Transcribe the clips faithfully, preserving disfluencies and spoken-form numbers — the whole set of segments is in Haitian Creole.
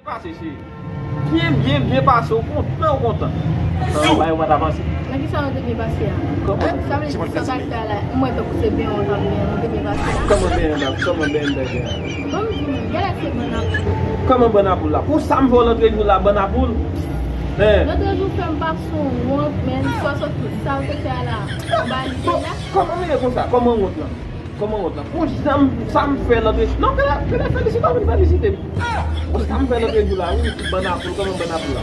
Pase, cheri. Byen, byen, byen pase, ou kontan, ou kontan. Nan bay ou pa t avanse. Nan ki sa nou te byen pase a? Kòman? Sa vle di sa w t al fè a la, m wè tankou se byen ou t ap byen, nou te byen pase la. Kòman byen an, kòman byen an, byen an? Ban m di nou, genlè se bann apoul. Kòman bann apoul la? Pou sa m fè w lòt jou la, bann apoul? Hein? Lòt jou fè m pase yon wont, men sa w sot, sa w te fè a la, anba lide la. Kòman m ye konsa? Kòman wont lan? Kòman wont lan? Pou jan m, sa m fè lòt jou. Non, genlè, genlè felisite, ou vin felisite m. Pou sa m fè lòt jou la, wi, bann apoul, kòman bann apoul la?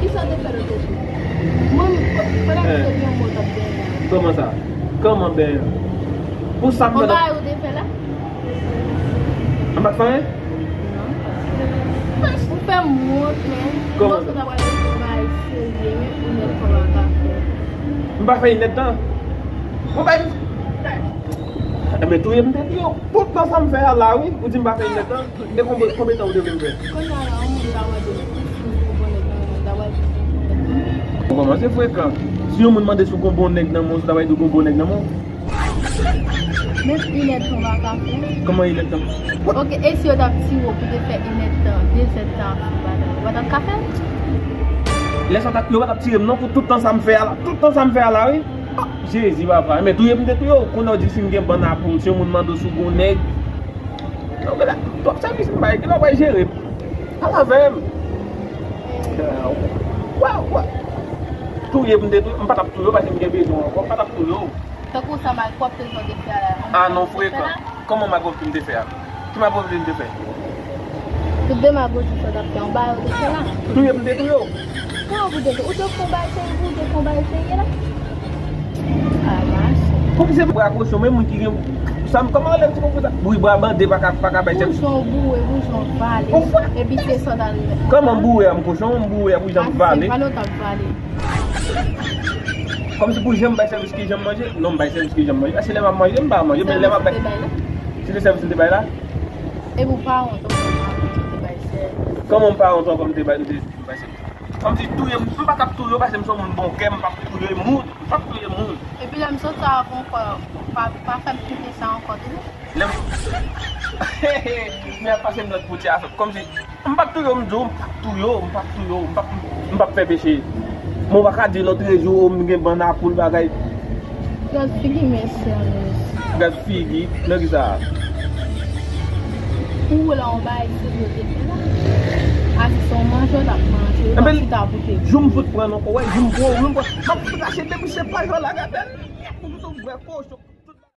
Ki sa w te fè lòt jou? Mwen, pandan m te byen, mwen t ap byen. Kòman sa? Kòman byen? Pou sa m fè lòt. Yon bagay ou te fè la? M pa t fè anyen? Non. Ou fè m wont, men. Kòman sa? Mwen ta pral fè yon bagay serye, men pou nèg kòman ka fè. M pa fè inèdtan. Mwen bay. Enben, touye m te touye w. Tout tan sa m fè a la, wi. Ou di m pa fè inèdtan. E konbe-, konbyen tan ou te vle m fè? Kounye a la, yon moun ta mande m si m gon bon nèg nan men, m ta pral di l gon bon nèg nan men. Ou kòmanse frekan. Si yon moun mande si w gon bon nèg nan men w, ou ta pral di l gon bon nèg nan men w. Menm inèdtan w pa ka fè. Kòman inèdtan? Ok, e si yo t ap tire w pou te fè inèdtan, dezèdtan ap fè bagay, ou pa t ap ka fè l? Lè sa w t ap, yo pa t ap tire m non pou tout tan sa m fè a la. Tout tan sa m fè a la, wi. Ah, Jezi, papa. Men touye m te touye w. Kounye a w di si m gen bann apoul, si yon moun mande w si w gon nèg. Non, genlè, twòp sèvis m bay, genlè w pral jere m. Al avè m. Wè, wè. Touye m te touye, m pa t ap touye w paske m gen bezwen w ankò, m pa t ap touye w. Tankou sa malpwòpte sa w te fè a la. Ah non, frekan. Kòman malpwòpte m te fè a? Ki malpwòpte m te fè? Tout demagoji sa w t ap fè, yon bagay ou te fè la. Touye m te touye w. Kòman pou te touye? Ou te fè yon bagay serye, ou te fè yon bagay serye la. Ah, mache. Poukisa bra kochon, men moun ki gen, sa m, kòman lè ti konprann sa? Bri bra bande pa ka, pa ka bay sèvis. Boujon boure, boujon vale. Ou fè. Epi se sa w t al. Kòman boure a, m kochon, m boure a pou jan m vale. Ah, se vale w t ap vale. Kòmsi pou jan m bay sèvis ki jan m manje? Non, m bay sèvis ki jan m manje. Paske lè m ap manje, m pa manje. Men lè m ap bay. Se te sèvis m te bay la? E pou pa wont ankò, m te bay sèvis. Kòman m pa wont ankò, m te bay, m te, m bay sèvis? Kòmsi touye m, m pa t ap touye w, paske m se yon moun bon kè, m p ap touye moun, m p ap touye moun. Epi lè m soti avan ankò, pa, pa fè m kite sa ankò, tande? Lè m, men ap pase m lòt pou ti afè. Kòmsi, m p ap touye w, m di w, m p ap touye w, m p ap touye w, m p ap, m p ap fè peche. Men w pa ka di lòt jou, o, m gen bann apoul bagay. Gad figi mesye a, mesye. Gad figi, nan ki sa? Ou wè la yon bagay serye w te fè la. Asi se yon manje w t ap manje, ou t ap chita pou te. Jou m fout pran non, wè, jou m pran, jou m pran. M ap fout rache depi se pa yo la, gade l. Ou fout bwè kochon.